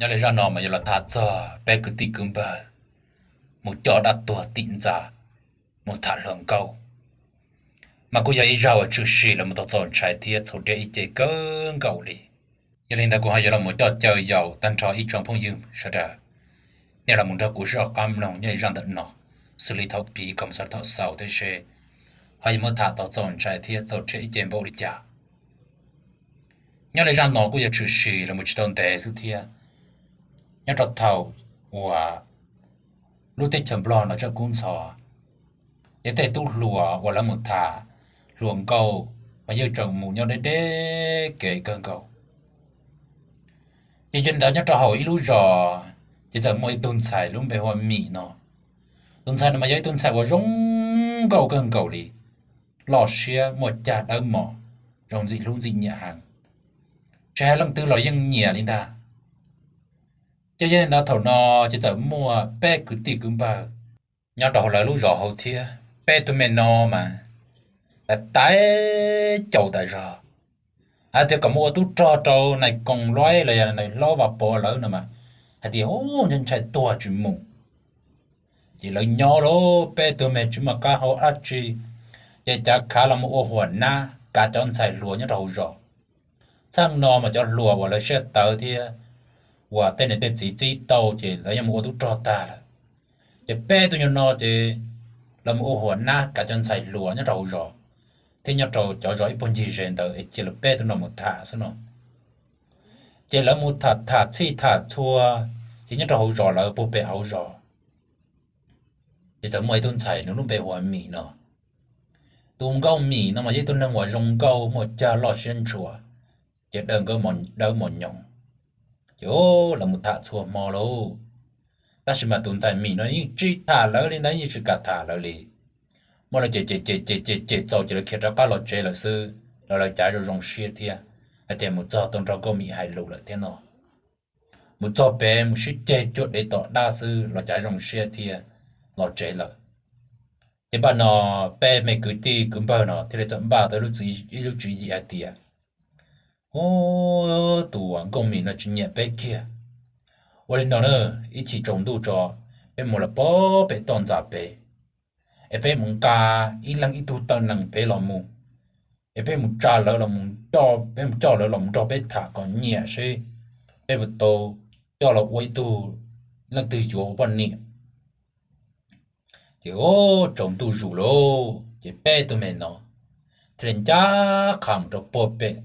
Nyob li zaj no mas yuav los tham txog peb kwv tij kwv npawg mus coj dab tuag tim ntxa mus tham hluas nkauj, mas kuj yog ib zaj uas tshwm sim los mus tau txaus ntshai thiab txhaum deb ib ce kawg nkaus li. Yog li ntawd kuv ho yuav los mus coj caw yaum tag nrho ib tsoom phooj ywg sawv daws, nej los mus nrog kuv sib qab mloog nyob li zaj ntawm no, xws li thaum pib kom mus txog thaum xaus thiab seb ho yuav muab tham tau txaus ntshai thiab txaus deb ib ce npaum li cas. Nyob li zaj no kuj yog tshwm sim los mus tsis tau ntev xwb thiab, nyob rau thaum uas lub teb chaws Nplog no tseem kub ntxhov, ces tej tub hluas uas lawv mus tham hluas nkauj mas yeej tseem mus nyob deb deb kev kawg nkaus. Ces yog li ntawd nyob rau hauv ib lub zos, ces txawm muaj ib tug ntxhais lub npe hu ua Mim no. Tus ntxhais no mas yog ib tug ntxhais uas zoo nkauj kawg nkaus li, loj siab muaj cag dawb mos, zoo ntxim hlub ntxim nyiam heev, tsis hais leej twg los yeej nyiam li ntag. Ces yog li ntawd thaum no ces txawm muaj peb kwv tij kwv npawg nyob rau hauv lawv lub zos hauv thiab, peb tug me no mas lawv tais caum tas zog, hais tias kom mus ua tub rog rau nais koom luaib los yog nais hlob Vaj Pov lawv no mas hais tias ub, ntshai tuag tsis mus. Ces lawv nyob lawm, peb tug me tsis muaj qab hau dab tsi, ces cav khav los mus ua huam nab kav cov ntxhais hluas nyob rau hauv zos. Txheej no mas cov hluas uas lawv siab tawv thiab uas tej niam tej txiv txib tau ces lawv yeej mus ua tub rog tag lawm. Ces peb tug nyuag no ces los mus ua huam nab kav cov ntxhais hluas nyob rau hauv zos, thiab nyob rau cov zos ib puag ncig ze ntawd es cia lawv peb tug no mus tham xwb no. Ces lawv mus tham tham txhij tham txhua, ces nyob rau hauv zos lawv puag pem hauv zos, ces txawm muaj ib tug ntxhais nws lub npe hu ua Mim no. Tus nkauj Mim no mas yog ib tug neeg uas zoo nkauj muaj cag loj siab ntshua, ces dawb nkawd dawb mos nyoos. Ces lawv mus tham txhua hmo lauj, tab sis mas tus ntxhais Mim no yeej tsis tham lawv li ntawd, yeej tsis kam tham lawv li. Muab lawv cem cem cem cem cem cem txaus ces lawv khiav rov qab los tsev lawm xwb, los lawv cav zoo zoo siab thiab, hais tias mus txog tau nrog nkauj Mim hais lus lawm thiab no. Mus txog pem mus sib ceg cuag dev tom dab xwb los cav zoo siab thiab los tsev lawm. Ces npaj no peb me kwv tij kwv npawg no thiaj li txawm npaj tau ib lub tswv yim hais tias, ub, tus nkauj Mim no tsis nyiam peb kiag. Ua li no na, ib chim tsaus ntuj tso, peb mus lawm pem toj ntxas pem, es peb mus nqa ib leeg ib tug taw nees pem los mus, es peb mus tsa lawv los, peb mus coj lawv los mus nrog peb tham kom nyiam seb peb puas tau coj los ua ib tug, leej twg yuav ua poj niam. Ces ub, tsaus ntuj zus lauj, ces peb tug me no thiaj li ncaj qha mus rau puag pem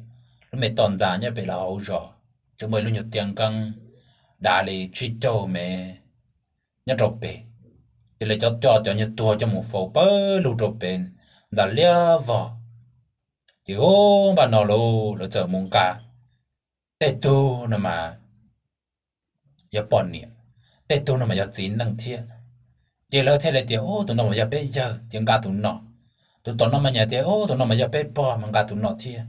lub me toj ntxas nyob pem lawv hauv zos, tseem muaj ib lub nyuag tiaj nkeeb dav li tsib caug mev nyob rau pem. Ces lawv cov coj cov nyuag tuag coj mus faus pawg lug rau pem ntxa liab vog. Ces ub, npaj no lauj, lawv txawm mus nqa, tej tug no mas yog poj niam, tej tug no mas yog txiv neej thiab. Ces lawv thiaj li tias, ub, tus no mas yog peb yawg, ces nqa tus no. Tus tom no mas nyiam tias, ub, tus no mas yog peb pog, mas nqa tus no thiab.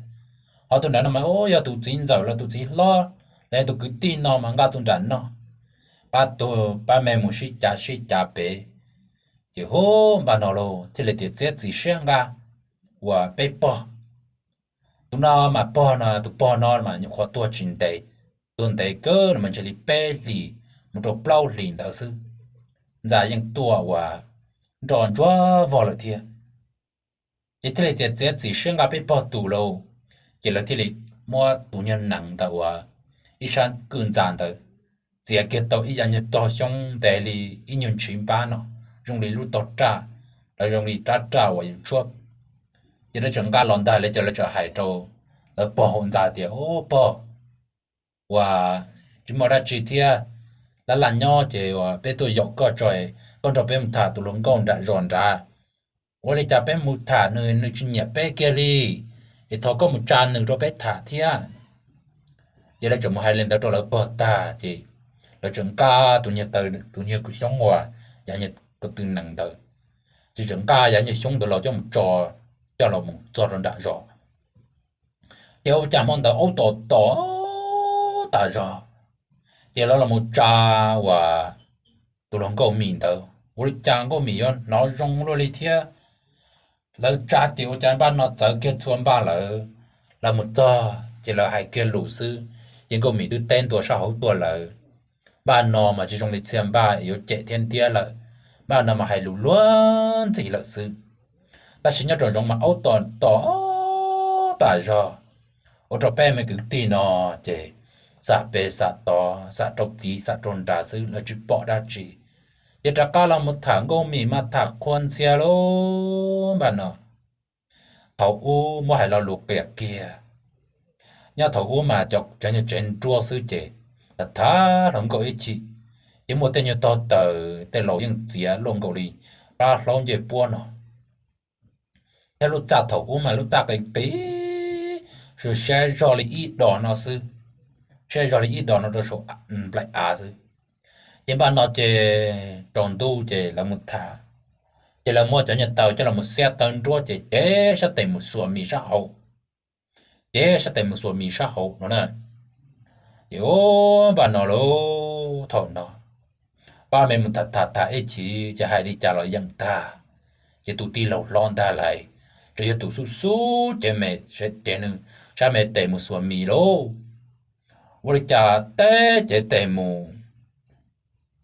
Ho tus nram no mas, ub, yog tus txiv ntxawm los tus txiv hlob los yog tus kwv tij no mas nqa tus nram no. Pab tug pab me mus sib cav sib cav pem. Ces ub, npaj no lauj, thiaj li tias txiav txim siab nqa uas peb pog. Tus no mas pog no, tus pog no mas nyuam qhuav tuag tsis ntev, tuag ntev kawg no mas ntshe li peb hlis mus rau plaub hlis ntawd xwb. Ntxas yeej tuaj uas nroj ntsuag vog lawm thiab. Ces thiaj li tias txiav txim siab nqa peb pog tus lauj. Ces lawv thiaj li muab tus nyuag nees ntawd uas ib sab kwj ntxa ntawd txiav kiag tau ib yav nyuag tog xyoob ntev li ib nyuag ntshiv npab no, zoo li lub tog raj, los zoo li rab raj uas yus tshuab. Ces lawv tseem nqa los ntag, lawv ces lawv tseem hais rau lawv pog hauv ntxa tias, ub pog, uas tsis muaj dab tsi thiab, laj laj nyob ces uas peb tuaj yaum koj tso, koj nrog peb mus tham tus hluas nkauj nram zos nrad. Ua li cas peb mus tham nws, nws tsis nyiam peb kiag li, es thov koj mus tsa nws rau peb tham thiab. Ces lawv tseem mus hais li ntawd rau lawv pog tag ces lawv tseem nqa tus nyuag taw, tus nyuag xyoob uas yav nyuag ko tw nees ntawd, ces tseem nqa yav nyuag xyoob ntawd los coj mus tso, coj los mus txog rau nram zos. Ces ua cas hmo ntawd aub tom tom tas zog, ces lawv los mus tsa uas tus hluas nkauj Mim ntawd, ua li cas nkauj Mim yuav hnov zoo luaj li thiab. Lawv tsa ces ua cas npaj no txawv kiag txhua npaj lawm. Lawv mus txog ces lawv hais kiag lus xwb, ces nkauj Mim twb teb ntua sab hauv tuaj lawm. Npaj no mas tsis zoo li txhia npaj yuav cem thiab ntiab lawm, npaj no mas hais lus luag ntxhi lawm xwb. Tab sis nyob rau zoov mas aub tom tom tas zog, ua rau peb me kwv tij no ces xam pem xam tod, xam rau tid xam rau nrad xwb, lawv tsis pom dab tsi. Ces rov qab los mus tham nkauj mis mas tham qhua ntxhia lawm npaj no. Thaum ub muab hais lo lus qias kiag, nyob thaum ub mas cov nyuag tsev nruab xwb ces tham tham hluas nkauj ib chim, ces muaj tej nyuag tog taws tej laus yeej txiav luaj nkaus li plab hlaub ncej puab no. Thiab lub txaj thaum ub mas lub txaj qis qis, siab zog li ib dos no xwb, siab zog li ib dos no rau saum nplaim av xwb. Ces npaj no ces tsaus ntuj ces lawv mus tham, ces lawv muab cov nyuag taws coj los mus xiab taw nruab ces cev sab tes mus xuas mis sab hauv, cev sab tes mus xuas mis sab hauv no na. Ces ua npaj no lauj, thaum no pab me mus tham tham tham ib chim ces hais li cas los yeej tag. Ces tus tij laug hlob ntag lais, tsuas yog tus xub xub ces me, ces nws sab me tes mus xuas mis lauj. Ua li cas teb cev tes mus,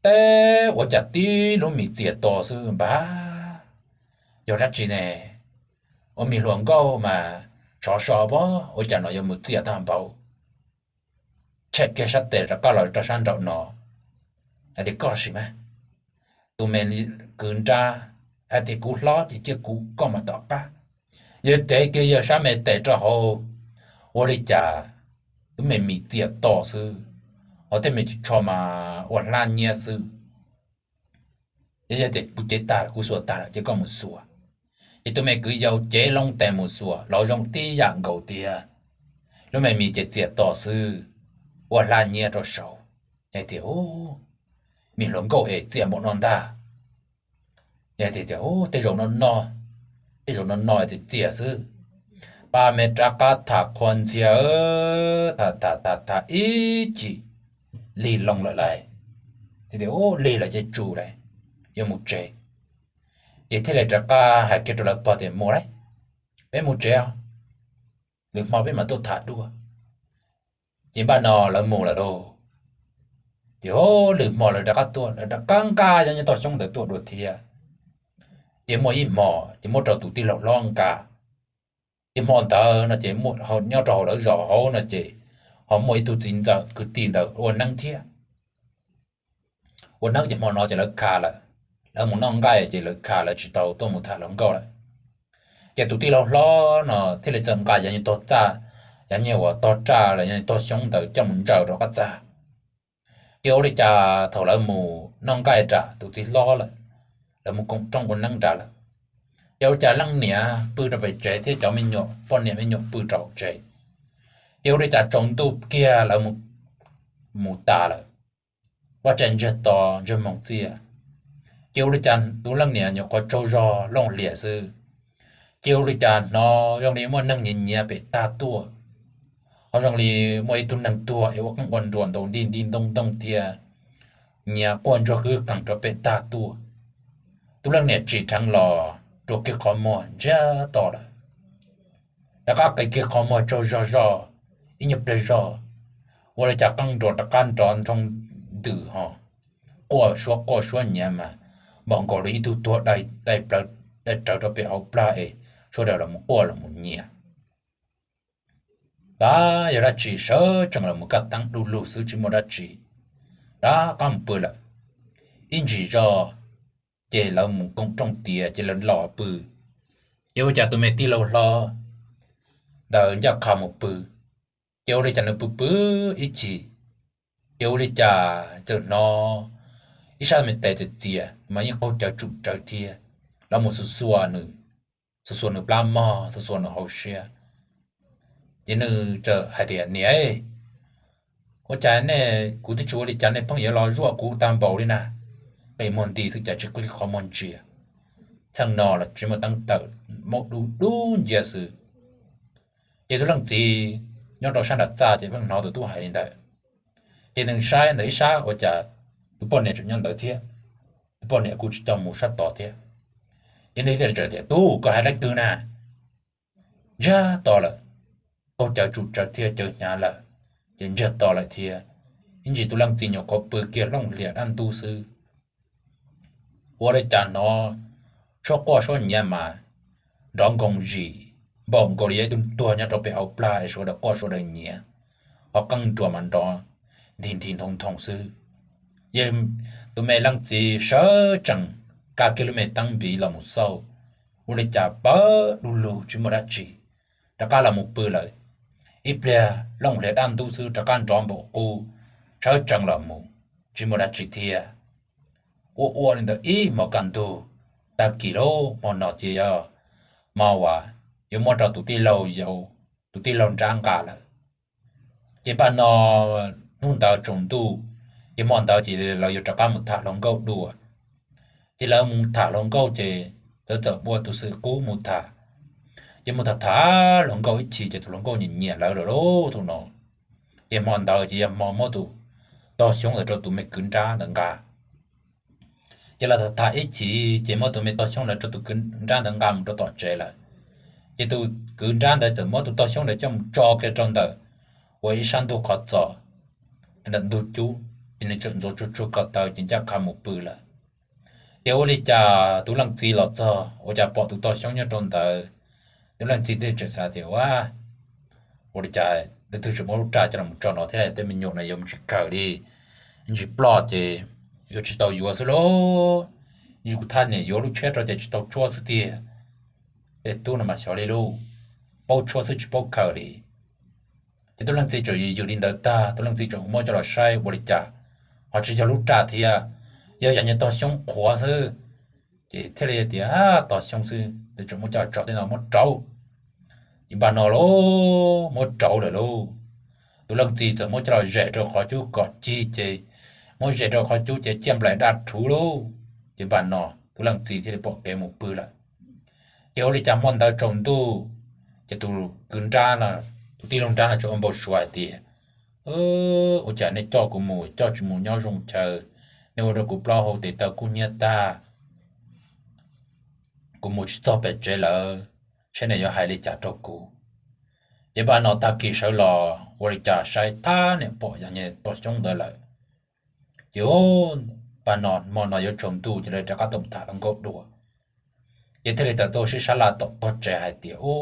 teb ua cas tib lub mis txias to xwb npaj. Yog dab tsi ne? Ua mis hluas nkauj mas sov so pob, ua cas no yuav mus txias tag npaum. Tshem kiag sab tes rov qab los rau sab nraum no, hais tias koj sim mas, tus me kwv nrab, hais tias kuv hlob ces cia kuv koj mas tom qab. Yog cev kiag yawg sab me tes rau hauv, ua li cas lub me mis txias to xwb, ho tej me tsho mas ua hlab nyiab xwb. Yog tias kuv cev tag lawm, kuv xuas tag lawm ces koj mus xuas. Ces tus me kwv yau cev loo tes mus xuas los zoo tib yam nkaus tiag, lub me mis ces txias to xwb, ua hlab nyiab rau saud. Hais tias, Ub, mis hluas nkauj es txias npaum no ntag. Hais tias, Ub, tej zaum no no, tej zaum no no txias txias xwb. Pab me rov qab tham qhua ntxhia, tham tham tham tham ib chim lig loo lawm lauj. Tias, Ub, lig lawm ces tsum lauj, yuav mus tsev. Ces thiaj li rov qab hais kiag rau lawv pog tias, Mus lauj, peb mus tsev os, lwm hmo peb mam tuaj tham dua. Ces npaj no lawv mus lawm lauj. Ces lwm hmo lawv rov qab tuaj, lawv rov qab nqa cov nyuag tog xyoob ntawd tuaj dua thiab. Ces muaj ib hmo ces muab rau tus tij laug hlob nqa. Ces hmo ntawd no ces nyob rau hauv lawv zos hauv no ces ho muaj ib tug txiv ntxawm kwv tij ntawd ua neeb thiab. Ua neeb ces hmo no ces lawv kha lawm, lawv mus noj nqaij ces lawv kha lawv tsis tau tuaj mus tham hluas nkauj lawm. Ces tus tij laug hlob no thiaj li txawm nqa cov nyuag tog txaj, cov nyuag uas tog raj los yog tog xyoob ntawd coj mus ntsaws rau qab txaj. Ces ua li cas thaum lawv mus noj nqaij nram tus txiv hlob lawm, lawv mus koom rooj ua neeb nrad lawm, ces ua li cas leej niam pw rau pem tsev thiab cov me nyuam poj niam me nyuam pw rau hauv tsev. Ces ua li cas tsaus ntuj kiag lawv mus tas lawm, vaj tsev ntsiag to ntsiag moos txiaj. Ces ua li cas tus leej niam nyuam qhuav tsaug zog looj hlias xwb, ces ua li cas hnov zoo li muaj neeg nyiav nyiav pem tag tuaj, ho zoo li muaj ib tug neeg tuag es ua qeej ua nruas ntaus nti nti ntoo ntoo thiab nyiav quaj ntsuag kwv qees rau pem tag tuaj. Tus leej niam tsim dheev los rua kiag qhov muag ntsiag to lawm, rov qab qi kiag qhov muag tsaug zog zog ib nyuag pliag zog, ua li cas qeej nruas rov qab nrov nroo ntws ho quaj suab quaj suab nyiav mas npaum nkaus li ib tug tuag dai plaws, dai rawv rau pem hauv plag es sawv daws los quaj los nyiav. Tab yog dab tsi sawv tsees los kaj teeb du lug xwb tsis muaj dab tsi, rov qab mus pw lawm. Ib ntsis zog ces lawv mus koom rooj tiav ces lawv los pw. Ces ua li cas tus me tij laug hlob ntawd ncaj qha mus pw, ces ua li cas nws pw pw ib chim, ces ua li cas txawm hnov ib sab me tes txias txias mas yeej qaug cawv tsum tsawv thiab, los mus xuas xuas nws, xuas xuas nws plab mog, xuas xuas nws hauv siab. Ces nws txawm hais tias, Niam, ua cas nej, kuv twb tsis ua li cas nej pheej yuav los zuaj kuv tag npaum li na? Qi muag nti xwb cas tsis qi qhov muag ntsia, txheej no los tsis muaj teeb tawm, maub dub dub ncia xwb. Ces tus leej txiv nyob rau sab nram txaj ces pheej hnov tus tub hais li ntawd. Ces nws saib ntawm ib sab ua cas tus poj niam tseem nyob ntawd thiab, tus poj niam kuj tsis tau mus sab tod thiab. Ces nws thiaj li tias, Tub, koj hais leej twg na? Ntsiag to lawm, qaug cawv tsum tsawv thiab cawv hnyav lawm, ces ntsiag to lawm thiab. ib ntsis tus leej txiv nyuam qhuav pw kiag looj hlias dab ntub xwb, ua li cas hnov suab quaj suab nyiav mas nrov nkoos zim, npaum nkaus li yog ib tug tuag nyob rau pem hauv plag es sawv daws quaj sawv daws nyiav, ho qeej nruas mas nrov nthi nthi ntoo ntoo xwb. Ces tus me leej txiv sawv tsees kav kiag lub me teeb npiv los mus xauj, ua li cas pawv du lug tsis muaj dab tsi, rov qab los mus pw lawm. Ib pliag looj hlias dab ntub xwb rov qab nrov npaum qub, sawv tsees los mus tsis muaj dab tsi thiab. Ua ua li ntawd ib hmos kaj ntug, tag kis lub hmo no ces yog hmo uas yuav muab rau tus tij laug yau, tus tij laug nrab nqa lawm. Ces npaj no hnub ntawd tsaus ntuj, ces hmo ntawd ces lawv yuav rov qab mus tham hluas nkauj dua. Ces lawv mus tham hluas nkauj ces lawv txawm ua tus xwm qub mus tham. Ces mus tham tham hluas nkauj ib chim ces tus hluas nkauj nyiam nyiam lawv lawm lauj thaum no. Ces hmo ntawd ces yog hmo muab tus tog xyoob ntawd rau tus me kwv nrab ntawd nqa. Ces lawv tham tham ib chim ces muab tus me tog xyoob ntawd rau tus kwv nrab ntawd nqa mus rau tom tsev lawm. Ces tus kwv nrab ntawd txawm muab tus tog xyoob ntawd coj mus tso kiag rau ntawm ua ib sab ntug qhov txos, rau ntawm ntug cub, ces nws txawm ntxuav tsuag tsuag ko taw ces ncaj qha mus pw lawm. Ces ua li cas tus leej txiv los txog ua cas pom tus tog xyoob nyob rau ntawd. Tus leej txiv thiaj tseem xav tias, ua, ua li cas leej twg tseem muab lub raj coj los tso no thiab, tej me nyuam no yuav mus tsis kawm li, ntsis ploj ces yuav tsis tau yuav xwb lauj. Yus kuv thaj niam yuav lub tshiab rau ces tsis tau tshuab xwb tiag. Tej tub no mas xyov li lauj, paub tshuab xwb tsis paub kawm li. Ces tus leej txiv tseem yws yws li ntawd tag, tus leej txiv tseem muab coj los saib ua li cas ho tsis yog lub raj thiab, yog yam nyuag tog xyoob qhuav xwb. Ces thiaj li tias, tog xyoob xwb, tus tseem muab coj tso tej no muab rauv. Ces npaj no lauj, muab rauv lawm lauj. Tus leej txiv txawm muab coj los zes rau qhov cub kom cig ces muab zes rau qhov cub ces ciaj nplaim daj rhuv lauj. Ces npaj no tus leej txiv thiaj li pom kev mus pw lawm. Ces ua li cas hmo ntawd tsaus ntuj, ces tus kwv nrab, tus tij laug nrab no tseem ua npau suav hais tias, ua cas nej coj kuv mus coj tsis mus nyob zoo chaw, nej ua rau kuv plaub hau tes taw kub hnyiab tag. Kuv mus tsis txog pem tsev lawm, saib nej yuav hais li cas rau kuv. Ces npaj no tag kis sawv los ua li cas saib thab niam pom yam nyuag tog xyoob ntawd lawm. Ces npaj no hmo no yuav tsaus ntuj ces lawv rov qab tuaj mus tham hluas nkauj dua. Ces thiaj li txawm tuaj sib sab laj tom tog tsev hais tias, u,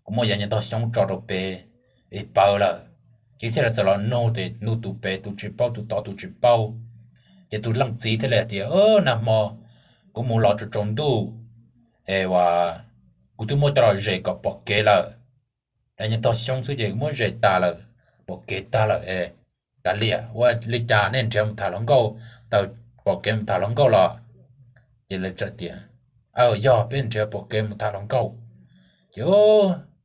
kuv muab yam nyuag tog xyoob tso rau pem es pawv lawm. Ces thiaj li txawm los nug ces nug tus pem tus tsis paub, tus tod tus tsis paub. Ces tus leej txiv thiaj li hais tias, nag hmo kuv mus los tsaus tsaus ntuj es uas kuv twb muab coj los zes kom pom kev lawm. Yam nyuag tog xyoob xwb ces kuv muab zes tas lawm, pom kev tag lawm es kav liam, ua li cas nej nrhiav mus tham hluas nkauj, tawm pom kev mus tham hluas nkauj los? Ces lawv txawm tias, yog peb nrhiav pom kev mus tham hluas nkauj. Ces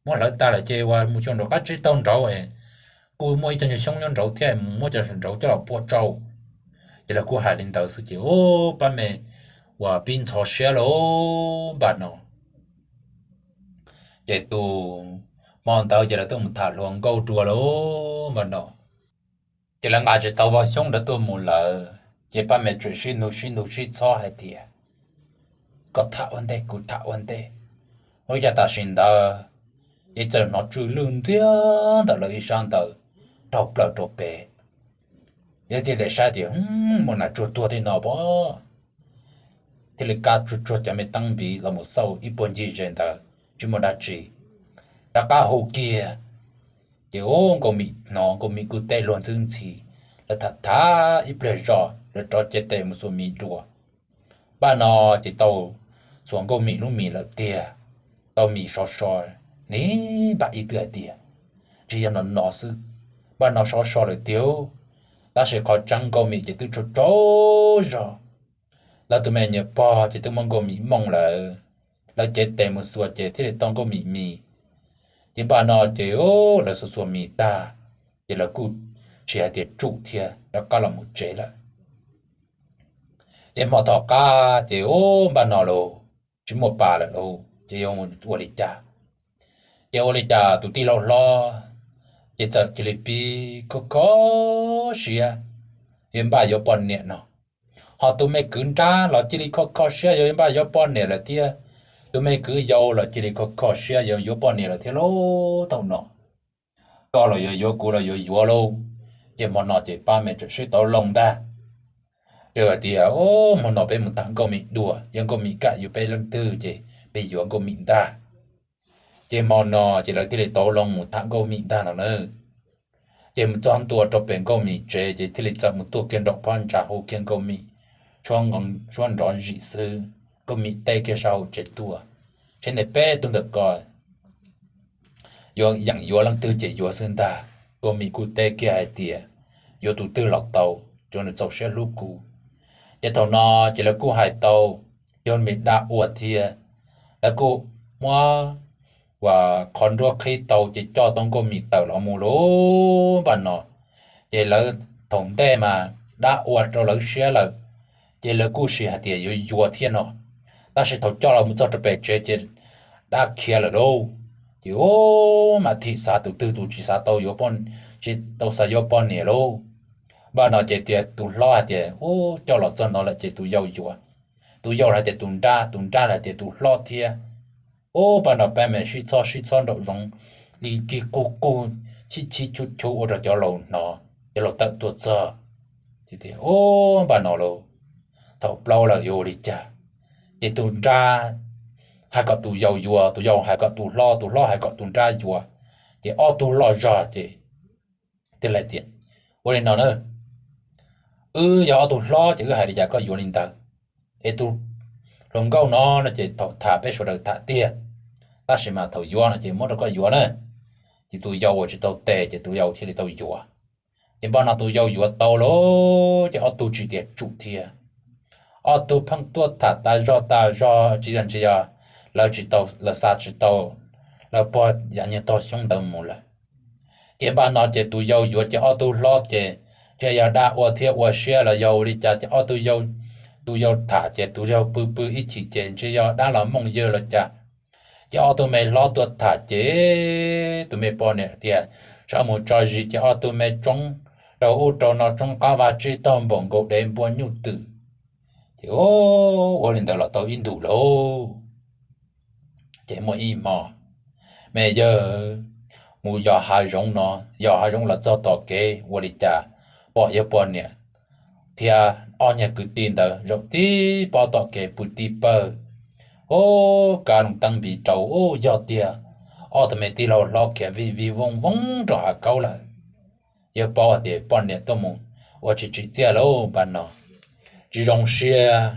muab hlawv tas lawm ces uas mus xyoo nraud qab tsib taug nraud es kuj muaj ib co nyuag xyoob nyob nraud thiab, mus muab cov nraud coj los phua tsau. Ces lawv kuj hais li ntawd xwb ces u, pab me uas pib ntxhov siab lauj npaj no. Ces tus hmo ntawd ces lawv tuaj mus tham hluas nkauj dua lauj npaj no. Ces lawv nqa tsis tau voj xyoob ntawd tuaj mus lawm ces pab me tseem sib nug sib nug sib txhob hais tias, koj tham ua ntej kuv tham ua ntej. Ua li cas tam sim ntawd ces txawm hnov tsw lwj ntxiag ntawm lawv ib sab ntawd raug plaws rau pem. Yog thiaj li saib tias, muaj nas tsuag tuag tej no pom. Thiaj li kav tsuag tsuag cov me teeb npiv los mus xauj ib puag ncig ze ntawd tsis muaj dab tsi, rov qab hu kiag. Ces u, nkauj mim hnov, nkauj mim kuj teb luag ntxwb ntxhi, lawv tham tham ib pliag zog lawv rov cev tes mus xuas mis dua. Npaj no ces tau xuas nkauj mim lub mis lawm tiag, tau mis sov so, nim npaj ib twb hais tias, tsis yog no no xwb, npaj no sov so lawm tiag. Tab sis qhov tseeb nkauj mim ces twb tsaug tsaug zog. Lawv tus me nyuam pog ces twb muab nkauj mim mooj lawm, lawv cev tes mus xuas ces thiaj li tau nkauj mim mis. Ces npaj no ces lawv xuas xuas mis tag, ces lawv kuj tsis hais tias tsum thiab rov qab los mus tsev lawm. Ces hmo tom qab ces u, npaj no lauj, tsis muaj pa lawm lauj, ces yuav ua li cas? Ces ua li cas tus tij laug hlob ces txawm cia li pib kho kho siab yuav npaj yuav poj niam no, ho tus me kwv nrab los cia li kho kho siab yuav npaj yuav poj niam lawm thiab. Tus me kwv yau los cia li kho kho siab yuav yuav poj niam lawm thiab lauj. Thaum no koj los yuav yuav, kuv los yuav yuav lauj. Ces hmo no ces pab me tseem sib tau loo ntag, ces hais tias, Hmo no peb mus tham Nkauj Mim dua, yog Nkauj Mim kam yuav peb leej twg ces peb yuav Nkauj Mim ntag. Ces hmo no ces lawv thiaj li tau loo mus tham Nkauj Mim ntag no na. Ces mus txog ntua rau pem Nkauj Mim tsev ces thiaj li txawm mus tuaj kiag nraum phab ntsa hu kiag Nkauj Mim suab nrov zim xwb. Nkauj Mim teb kiag sab hauv tsev tuaj, Seb nej peb tug ntawm ko yuav yeem yuav leej twg ces yuav xwb ntag. Nkauj Mim kuj teb kiag hais tias, Yuav tus twg los tau, tsuav nws txaus siab hlub kuv. Ces thaum no ces lawv kuj hais tau, yog me dab ua thiab, lawv kuj muab uas qhov nruab qhib tau ces coj tau Nkauj Mim tawm los mus lawm npaum no. Ces lawv thaum ntej mas dab ua rau lawv siab lawm, ces lawv kuj sis hais tias yuav yuav thiab no, tab sis thaum coj los mus txog rau pem tsev ces dab khiav lawm lauj. Ces ub, mam thim xav tus twg tus tsis xav tau yuav, tsis tau xav yuav poj niam lauj. Npaum no ces tias tus hlob hais tias, Ub, coj los txog no lawm ces tus yau yuav. Tus yau hais tias tus nrab, tus nrab hais tias tus hlob thiab. Ub, npaum no peb me sib txhob sib txhob nraum zoov li, kig qug qug, chib chib chub chub ua rau cov laus hnov, cov laus tawm tuaj txog. Ub, npaum no lauj, thaum plaub lawm yuav ua li cas? Ces tus nrab hais kom tus yau yuav, tus yau hais kom tus hlob, tus hlob hais kom tus nrab yuav, ces ob tug loj zog ces thiaj li tias, Ua li no na, wb yog ob tug hlob ces wb hais li cas koj yuav li ntawd, es tus hluas nkauj no no ces thaum tham peb sawv daws tham tiag, tab sis mas thaum yuav no ces muab rau koj yuav na. Ces tus yau ua tsis tau tes ces tus yau thiaj li tau yuav. Ces npaum no tus yau yuav tau lawm ces ob tug tsis tias tsum thiab. Ob tug pheej tuaj tham tas zog tas zog tsis yog, ntshe yog lawv tsis tau, lawv xa tsis tau lawv pog yav niag tog xyoob ntawd mus lawm. Ces npaum no ces tus yau yuav ces ob tug hlob ces ntshe yog dab ua thiab ua siab los yog ua li cas ces ob tug, tus yau tham ces tus yau pw pw ib chim ces ntshe yog dab los mooj ywg los cas. Ces ob tug me hlob tuaj tham ces tus me poj niam tias, Sawv mus tso zis ces ob tug me tsoob rau ub rau no, tsoob qab vag tsib taug npaum nkaus dev npua nyuj twm. Ces ua li ntawd los tau ib ntus lauj. Ces muaj ib hmo, me yawg mus yos hav zoov no, yos hav zoov los txog tom kev ua li cas pom yawg poj niam thiab ob niag kwv tij ntawd zaum tib pob tom kev pw tib pawg, ub, kab loo teeb npiv rau, ub, yog tiag, ob tug me tij laug hlob khiav vij vij vooj vooj rau hav kaub lawm. Yawg paub hais tias poj niam tuaj mus ua tsis tsim txiaj lauj npaum no, tsis zoo siab.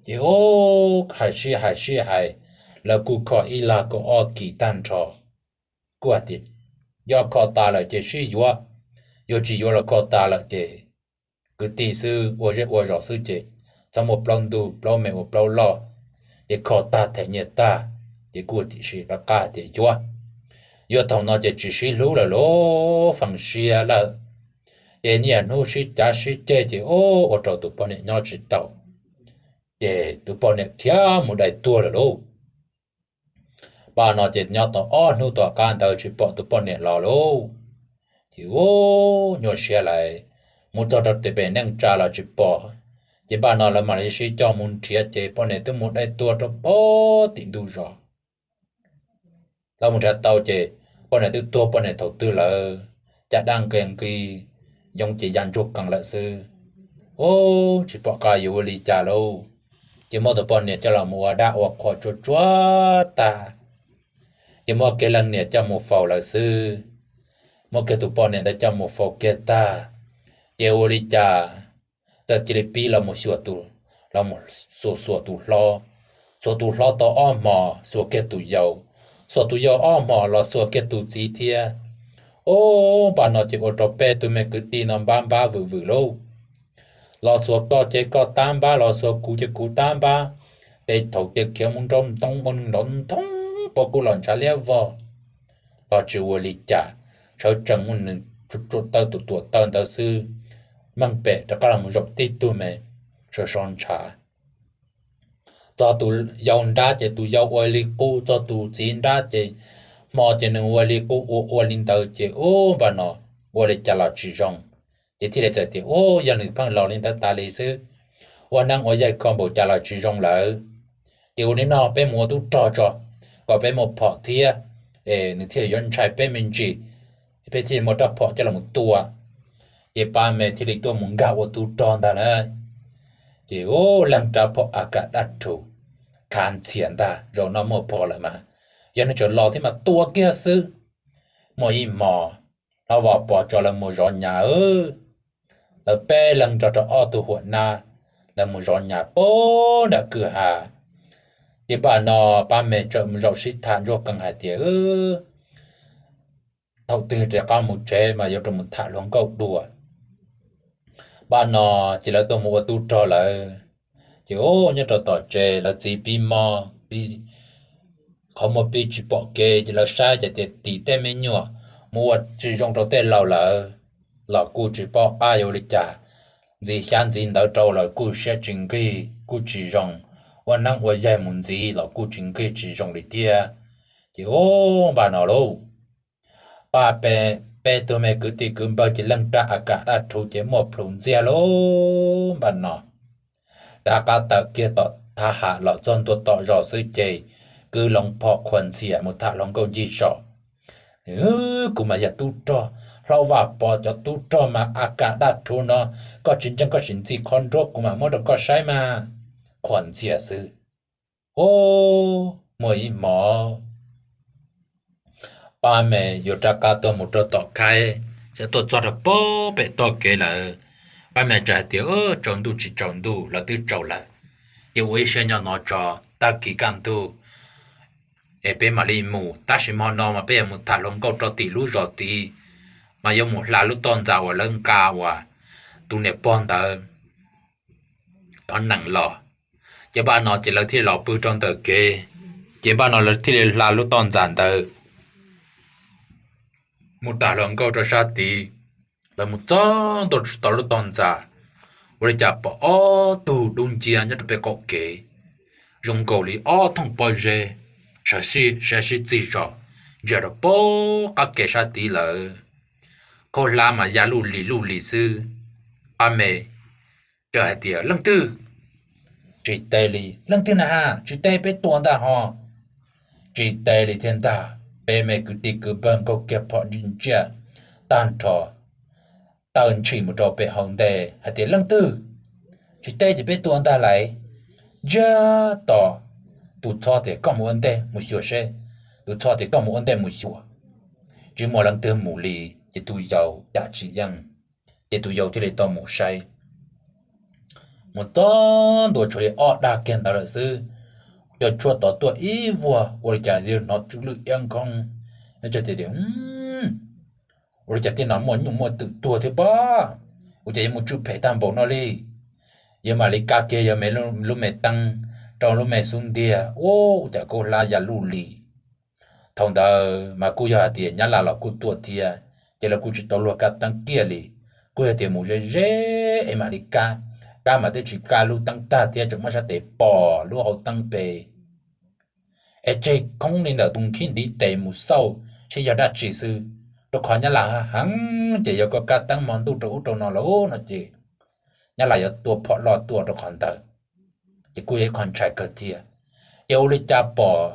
Ces ub, hais sib hais sib hais, lawv kuj kho ib lag kaum ob kis tag nrho, kuj hais tias yog kho tas lawm ces sib yuav, yog tsis yuav los kho tas lawm ces kwv tij xwb, ua zej ua zos xwb ces txhob muaj plaub ntug, plaub me ua plaub loj, ces kho tag them nyiaj tag, ces kuj tiam sis rov qab hais tias yuav. Yuav thaum no ces tsis sib hlub lawm lauj, feem sia lawm. Ces niaj hnub sib cav sib ceg ces ub, ua rau tus poj niam nyob tsis tau, ces tus poj niam khiav mus dai tuag lawm lauj. Npaum no ces nyob tau ob hnub tom qab ntawd tsis pom tus poj niam los lauj. Ces ub, nyuaj siab lawm, mus txog rau tim pem neej tsa los tsis pom. Ces npaum no lawv mam li sib coj mus nrhiav ces poj niam twb mus dai tuag rau pem tim ntug zos. Lawv mus nrhiav tau ces poj niam twb tuag poj niam thaum twg lawm, caj dab nqia nqi, yoov ces ya ntsuag qees lawm xwb. Ub, tsis pom qab yuav ua li cas lauj. Ces muab tus poj niam coj los mus ua dab ua qhua tsuag tsuag tag, ces muab kiag leej niam coj mus faus lawm xwb. Muab kiag tus poj niam ntawd coj mus faus kiag tag, ces ua li cas txawm cia li pib los mus xyuas tus, los mus xuas xuas tus hlob, xuas tus hlob tau ob hmos xuas kiag tus yau, xuas tus yau ob hmos los xuas kiag tus txiv thiab. Ub, npaum no ces ua rau peb tug me kwv tij no npab npab vwm vwm lauj. Los xuas koj ces koj tab npab, los xuas kuv ces kuv tab npab. Tej thaum ces khiav mus nrov ntoo, ua nws nrov ntoo, pob kub los ntshav liab vog los tsis ua li cas, sawv tsees muab nws tsuam taw tus tuam taw ntawd xwb, meej pem rov qab los zaum tib tug me so so ntshav. Txog tus yau nrab ces tus yau ua li qub, txog tus txiv nrab ces hmo ces nws ua li qub, ua ua li ntawd ces ub, npaum no ua li cas los tsis zoo. Ces thiaj li txawm tias, Ub, yog nws pheej los li ntawd tas li xwb, ua neeb ua yaig kho npaum cas los tsis zoo lawm. Ces ua li no peb mus ua tub rog tso, kom peb muaj phom thiab, es nws thiaj yuav ntshai peb me ntsis, peb thiaj muaj rab phom coj los tua. Ces pab me thiaj li tuaj mus nkag ua tub rog ntag na. Ces leej rab phom A K dab rhuv khav ntxhias ntag, zaum no muaj phom lawm mas yog nws tseem los thiab mas tua kiag xwb. Muaj ib hmos, Hlob Vaj Pov tso lawv mus zov nyas, lawv peb leeg nrog rau ob tug huam nab, lawv mus zov nyas puag nram kwj ha. Ces npaj no pab me txawm mus zaum sib tham ntsuag qees hais tias, thaum twg rov qab mus tsev mas yuav rau mus tham hluas nkauj dua. Npaj no ces lawv tuaj mus ua tub rog lawm. Ces nyob rau tom tsev lawv txiv pib mob, qhov muag pib tsis pom kev, ces lawv saib ces tias tim tej me nyuam mus ua tsis zoo rau tej laus lawm los kuj tsis paub qab yuav ua li cas, ntxiv xyab ntxiv ntawv rau lawm kuj siab tsis nqig kuj tsis zoo, ua neeb ua yaig mus ntxiv los kuj tsis nqig tsis zoo li thiab. Ces npaj no lauj, pab peb tug me kwv tij kwv npawg ces leej rab A K dab rhuv ces muaj plhus ntxiag lauj. Npaj no rov qab tawm kiag tom thab ham los txog ntua tom zos xwb ces kwv loo phom qhuas ntxhias mus tham hluas nkauj ncig zos. Kuv mas yog tub rog, Hlob Vaj Pov cov tub rog mas A K dab rhuv no, koj tsis ntseeg koj sim ntxig qhov nruab kuv mam muab rau koj saib mas. Qhuas ntxhias xwb. Muaj ib hmos pab me yuav rov qab tuaj mus rau tom khaib, xav tuaj txog rau pem toj kev lawm, pab me txawm hais tias tsaus ntuj tsis tsaus ntuj los twb tsaus lawm, ces ua ib siab nyob no tso, tag kis kaj ntug es peb mam li mus, tab sis hmo no mas peb yuav mus tham hluas nkauj rau tim lub zos tid, mas yuav mus hla lub toj ntxas uas lawv nqa uas tus niam pog ntawd cov nees los. Ces npaj no ces lawv thiaj los pw rau ntawm kev, ces npaj no lawv thiaj li hla lub toj ntxas ntawd mus tham hluas nkauj rau sab tid. Lawv mus txog ntua tsis tau lub toj ntxas, ua li cas pom ob tug dub nciab nyob rau pem qaum kev, zoo nkaus li ob thooj pob zeb, sawv sib sib txig zog ntsia rau pem qab kev sab tid lawm. Khaub hlab mas ya luj lis luj lis xwb. Pab me txawm hais tias, Leej twg? Tsis teb li. Leej twg na has? Tsis teb peb tua ntag ho. Tsis teb li thiab ntag, peb me kwv tij kwv npawg nkaug kiag phom ntsij ntsiaj tag nrho, taw ntshis mus rau pem hauv ntej hais tias, Leej twg? Tsis teb ces peb tua ntag lauj. Ntsiag to, tus txhob tias, Koj mus ua ntej mus xyuas seb. Tus txhob tias, Koj mus ua ntej mus xyuas. Tsis muaj leej twg mus li, ces tus yau cas tsis yeej, ces tus yau thiaj li tau mus saib. Mus txog ntua tshuav li ob dag kiag ntawd lawm xwb. Cov tshuaj tod tuaj ib vuag, ua li cas yawg hnov tsw lwj iab nkhoob, tias, Ua li cas tej no muaj nyuj muaj twm tuag thiab pob? Ua cas yuav mus tsw phem tag npaum no li? Yawg mam li kav kiag yawg me lub me teeb rau lub me xub ntiag, ua cas khaub hlab ya luj lis. Thaum ntawd mas kuj yog hais tias Nyab Laj los kuj tuaj thiab, ces lawv kuj tsis tau luag kab teeb kiag li. Kuj yog tias mus ze ze es mam li kab, kab mas twb tsis kab lub teeb tag thiab, tseem muab sab tes pom lub hauv teeb pem es tseg khoob li ntawm tus khib ntiv tes mus xauj seb yog dab tsi xwb. Rau qhov Nyab Laj heev, ces yog koj kab teeb hmo ntuj rau ub rau no lawm no ces Nyab Laj yuav tua phom loj tuaj rau qhov ntawd, ces kuj yog ib qho ntshai kawg thiab. Ces ua li cas pom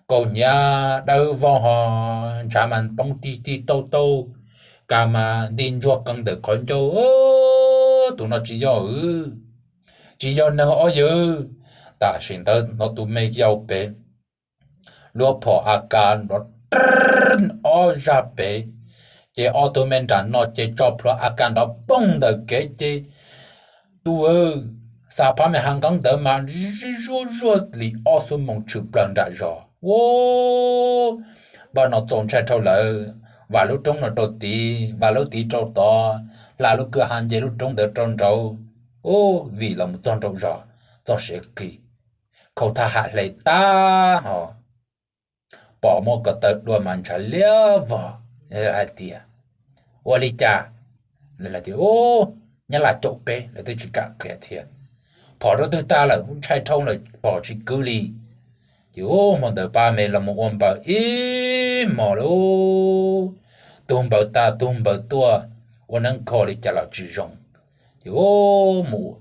kaus hniav dawb vog ho ntshav mas poob tig tig tauj tauj, kas mas nti ntsuag qees ntawm qhov ncauj. Tus no tsis yog, tsis yog neeg ob yawg. Tam sim ntawd hnov tus me yau pem luag phom A K nrov ob zaj pem, ces ob tug me nram no ces tso plhuav A K nrov poog ntawm kev ces tus xa phab me hav nqeeb ntawd mas zib zuag zuag li ob xuab moos tshwm plaws nram zos. Ua npaj no txaus ntshai dhau lawm, vam lub roob no rau tid, vam lub tid rau tod, hla lub kwj ha nce lub roob ntawd rau nraud, vim los mus txog nraum zos txog siav qis, khau thaj ham hle tag ho pom muaj ko taw dua mas ntshav liab vog hais tias, Ua li cas? Lawv tias, Nyab Laj caum peb, lawv twb tsis kam qhia thiab. Phom rau twg tag lawm, ntshai dhau lawm, phom tsis kwv li. Ces ua hmo ntawd pab me los mus ua npaws ib hmos lauj, tug npaws tag tug npaws tuaj, ua neeb kho li cas los tsis zoo. Ces ua mus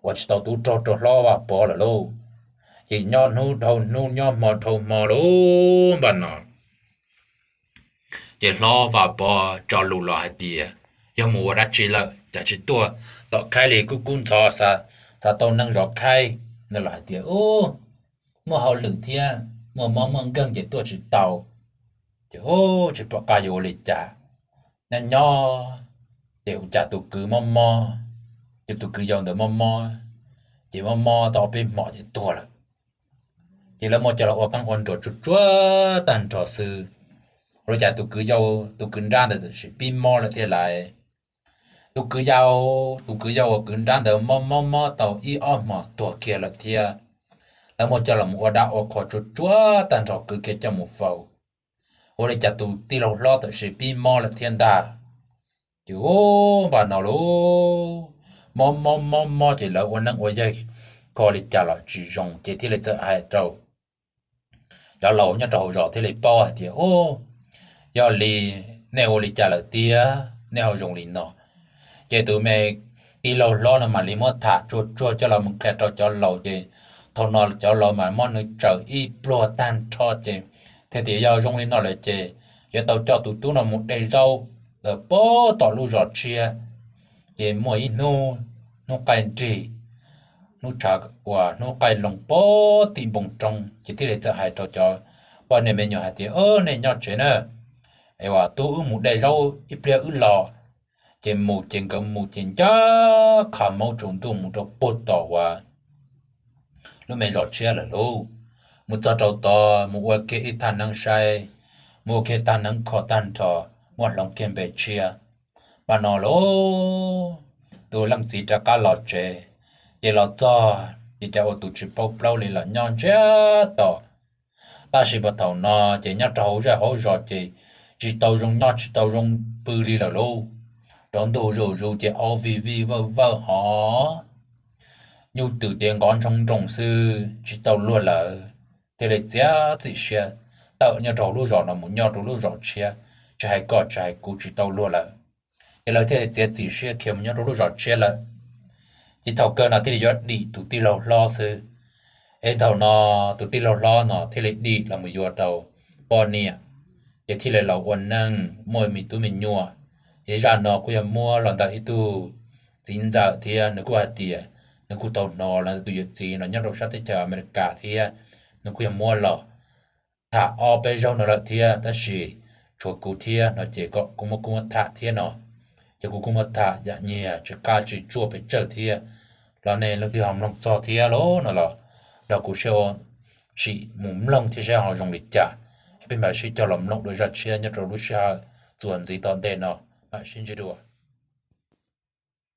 ua tsis tau tub rog rau Hlob Vaj Pov lawm lauj. Ces nyob hnub dhau hnub, nyob hmo dhau hmo lauj, npaj no ces Hlob Vaj Pov tso lus los hais tias, yog mus ua dab tsi lawm cas tsis tuaj tom khaib li, kub kub ntxhov xav tau neeg zov khaib no los hais tias, Ub, muaj hauj lwm thiab muaj mob muaj nkeeg ces tuaj tsis tau. Ces ub, tsis pom qab yuav ua li cas, nyob nyob ces ua cas tus kwv mob mob, ces tus kwv yau ntawd mob mob, ces mob mob tau ob peb hmos ces tuag lawm. Ces lawv muab coj los ua qeej ua nruas tsuag tsuag tag nrho xwb, ua li cas tus kwv yau, tus kwv nrab ntawd tam sim pib mob lawm thiab lais. Tus kwv yau, tus kwv yau uas kwv nrab ntawd mob mob mob tau ib ob hmos tuag kiag lawm thiab. Lawv muab coj los ua dab ua qhua tsuag tsuag tag nrho kwv kiag coj mus faus, ua li cas tus tij laug hlob tam sim pib mob lawm thiab ntag. Ces ub, npaj no lauj, mob mob mob mob ces lawv ua neeb ua yaig kho li cas los tsis zoo ces thiaj li txawm hais rau cov laus nyob rau hauv zos thiaj li paub hais tias, Ub, yog li nej ua li cas lawm tiag, nej ho zoo li no? Ces tus me tij laug hlob no mam li muab tham tsuag tsuag coj los mus qhia rau cov laus ces thaum no cov laus mas muab nws tsaws ib pluag tag nrho ces thiaj tias yog zoo li no lawm ces yuav tau coj tus tub no mus de zaub lawm pem tom lub zos tshiab. Ces muaj ib hnub, hnub qaij nrig, hnub tshav uas hnub qaij loo pem tim npoo roob ces thiaj li txawm hais rau cov poj niam me nyuam hais tias, Nej nyob tsev na, es ua tub wb mus de zaub ib pliag wb los. Ces mus ces nkawd mus ces ncaj qha maub tsaus ntuj mus rau puag tom uas lub me zos tshiab lawm lauj. Mus txog rau tod mus ua kiag ib thaj neeb saib, mus ua kiag thaj neeb kho tag nrho, muab hloov kiag npe tshiab. Npaj no lauj, tus leej txiv rov qab los tsev, ces los txog ces cas ua tus tsis paub plaub li los nyob ntsiag to. Tab sis puag thaum no ces nyob rau hauv zej hauv zos ces tsis tau zoo nyob tsis tau zoo pw li lawm lauj. Cov ntug zuj zus ces au vij vij vawj vawj hov, nyuj twm ces nqov ntshoo nroos xwb tsis tau luag lawm. Thiaj li txiav txim siab tawm nyob rau lub zos no mus nyob rau lub zos tshiab, tsis hais koj tsis hais kuv tsis tau luag lawm. Ces lawv thiaj li txiav txim siab khiav mus nyob rau lub zos tshiab lawm. Ces thaum kawg no thiaj li yuav dim tus tij laug hlob xwb. Es thaum no tus tij laug hlob no thiaj li dim los mus yuav rau poj niam, ces thiaj li los ua neej muaj me tub me nyuam. Ces zaj no kuj yog muab los ntawm ib tug txiv ntxawm thiab nws kuj hais tias nws kuj tau hnov los ntawm tus yawm txiv no nyob rau sab teb chaws Amelikas thiab, nws kuj yog muab los tham ob peb zaug no lawm thiab, tab sis tshuav kuv thiab no ces kom kuv muab kuj muab tham thiab no. Ces kuv kuj muab tham yam nyias tsis qab tsis tsuaj pes tsawg thiab, los nej leej twg ho mloog txog thiab lauj no los nrog kuv sib sim mus mloog thiab seb ho zoo li cas. Peb mam sib cog los mloog dua zaj tshiab nyob rau lub sij hawm txuas ntxiv tom ntej no, mam sib ntsib dua.